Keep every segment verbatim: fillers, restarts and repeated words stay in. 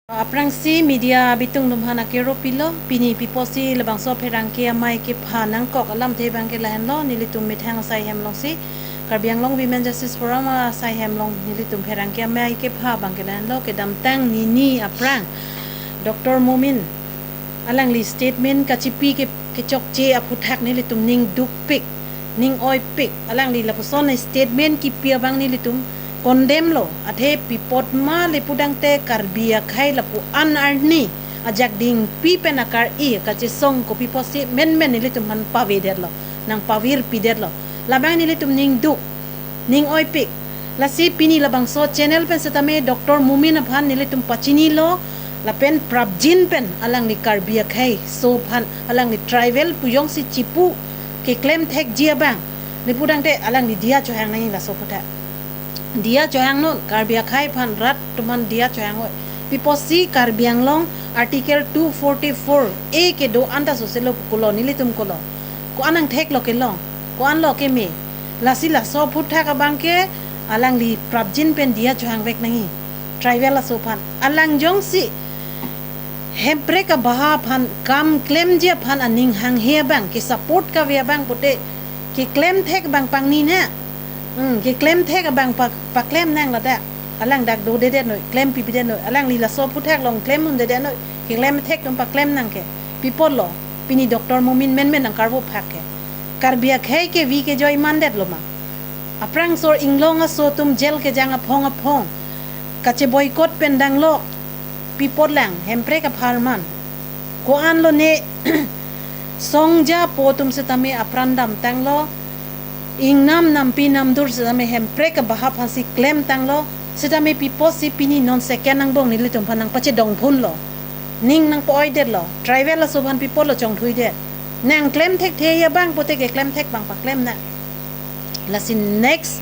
Aphrangsi media bitung atum aphan akero pilo, pini piposi labangso pherangke amei kepha nangkok alamthe abangke lahenlo, nelitum methang asai hem alongsi, Karbi Anglong Women Justice Forum asai hem along nelitum pherangke amei kepha abangke lahenlo, kedamtang nini aphrang Doctor Momin alangli statement kachipi ke, kechokche aphuthak nelitum ning dukpik, ning oipik, alangli lapuson statement kipi abang nelitum condemn lo, athe pi apot ma le pudangte Karbi akhei lapu-an arni ajak dingpi pen akar-i kachesong kopi apotsi menmen nelitum aphan pavedetlo, nangpavirpidetlo. Labang nelitum ning duk, ning oipik. Lasi pini labangso channel pen setame Doctor Momin aphan nelitum pachinilo, lapen prapjin pen alangli Karbi akhei aso aphan, alangli tribal pu jongsi chipu keklem thekji abang, le pudangte alangli diya chohang nangji laso aphuthak. Diya chohangnon, Karbi akhei aphan, rat atum aphan diya chohang oi. Piposi Karbi Anglong Article two forty-four A kedo anta soselo pukulo, nelitum kulo. Ko-an nangtheklo kelong, ko-anlo keme. Lasi laso aphuthak abangke alangli prapjin pen diya chohangvek nangji. Tribal aso aphan. Alang jongsi Hemprek abaha aphan kam klemji aphan aning hanghe abang, ke support kave abang pute keklem thek abang pangni na. Hmm, keklem thek abang pa, paklem nang ladak. Alang dak dodedet noi, klem pipidet noi. Alangli laso aphuthak along klem undedet noi. Keklem thek atum paklem nang ke. Pi apotlo, pini Doctor Momin menmen nangkarvo phak ke. Karbi akhei kevi kejoi mandetlo ma. Aphrangso inglong aso atum jail kejang aphong aphong kache boycott pen danglo, pi apot lang, Hemprek apharman. Ko-anlo ne songja po atum setame apran damtanglo, ingnam nampi namdur setame Hemprek abaha aphansi klemtanglo, setame pi apotsi pini non second angbong nelitum aphan nangpachedongphunlo. Ning nangpo-oidetlo, tribal aso aphan pi apotlo chongthuidet. Nangklem thekthe abang pute keklem thek abang paklem na. Lasi next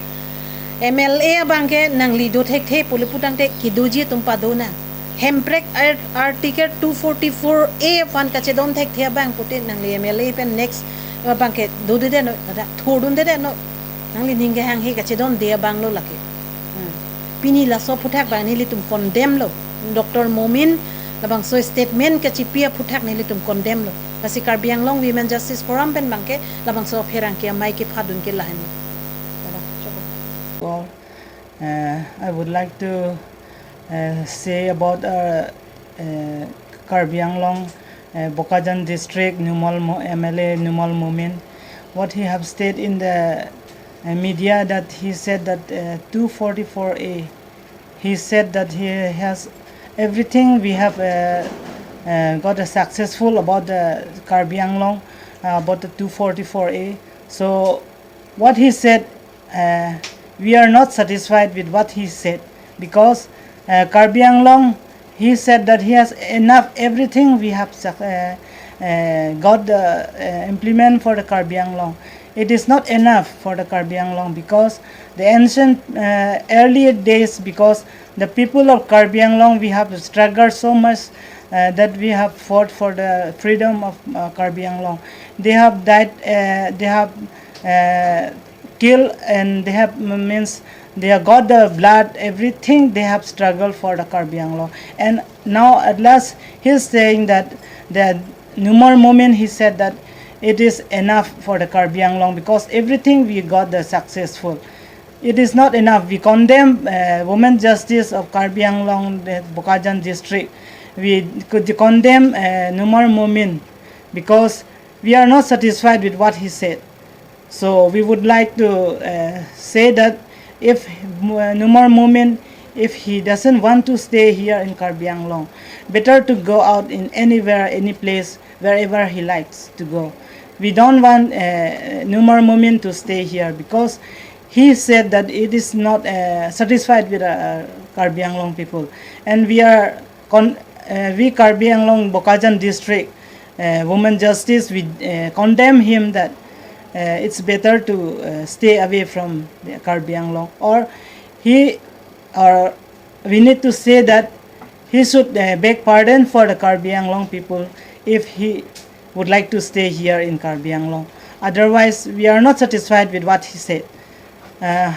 M L A abangke nangli do thekthe pu le pudangte kedoji atum pado na. Hemprek Ar-, Article two forty-four A aphan kachedon thekthe abang pute nangli M L A pen next abangke dodedet noi, ada thurdundedet noi. Nangli ning kehanghe kachedonde abanglo lake. Hmm. Pini laso aphuthak abang nelitum condemn lo. Doctor Momin labangso statement kachipi aphuthak nelitum condemn lo. Lasi Karbi Anglong Women Justice Forum pen abangke labangso pherangke amei kephadun ke lahenlo. Tada, choklo. Well, uh, I would like to, uh, say about, uh, uh, Karbi Anglong, uh, Bokajan District, Numal Mo-, M L A Numal Momin. What he have stated in the, uh, media, that he said that, uh, two forty-four A, he said that he has everything we have, uh, uh, got a successful about the Karbi Anglong, uh, about the two forty-four A. So what he said, uh, we are not satisfied with what he said, because, uh, Karbi Anglong, he said that he has enough everything we have suc-, uh, uh, got the, uh, implement for the Karbi Anglong. It is not enough for the Karbi Anglong, because the ancient, uh, earlier days, because the people of Karbi Anglong, we have struggled so much, uh, that we have fought for the freedom of, uh, Karbi Anglong. They have died, uh, they have, uh, killed, and they have, m-, means they have got the blood, everything they have struggled for the Karbi Anglong. And now at last he's saying that the Numal Momin, he said that it is enough for the Karbi Anglong because everything we got the successful. It is not enough. We condemn, uh, Women Justice of Karbi Anglong, the Bokajan District. We could condemn, uh, Numal Momin because we are not satisfied with what he said. So we would like to, uh, say that if, uh, Numal Momin, if he doesn't want to stay here in Karbi Anglong, better to go out in anywhere, any place, wherever he likes to go. We don't want, uh, Numal Momin to stay here because he said that it is not, uh, satisfied with, uh, Karbi Anglong people. And we are con-, uh, we Karbi Anglong Bokajan District, uh, Women Justice, we, uh, condemn him that, uh, it's better to, uh, stay away from the Karbi Anglong, or he, or we need to say that he should, uh, beg pardon for the Karbi Anglong people if he would like to stay here in Karbi Anglong. Otherwise, we are not satisfied with what he said. Uh,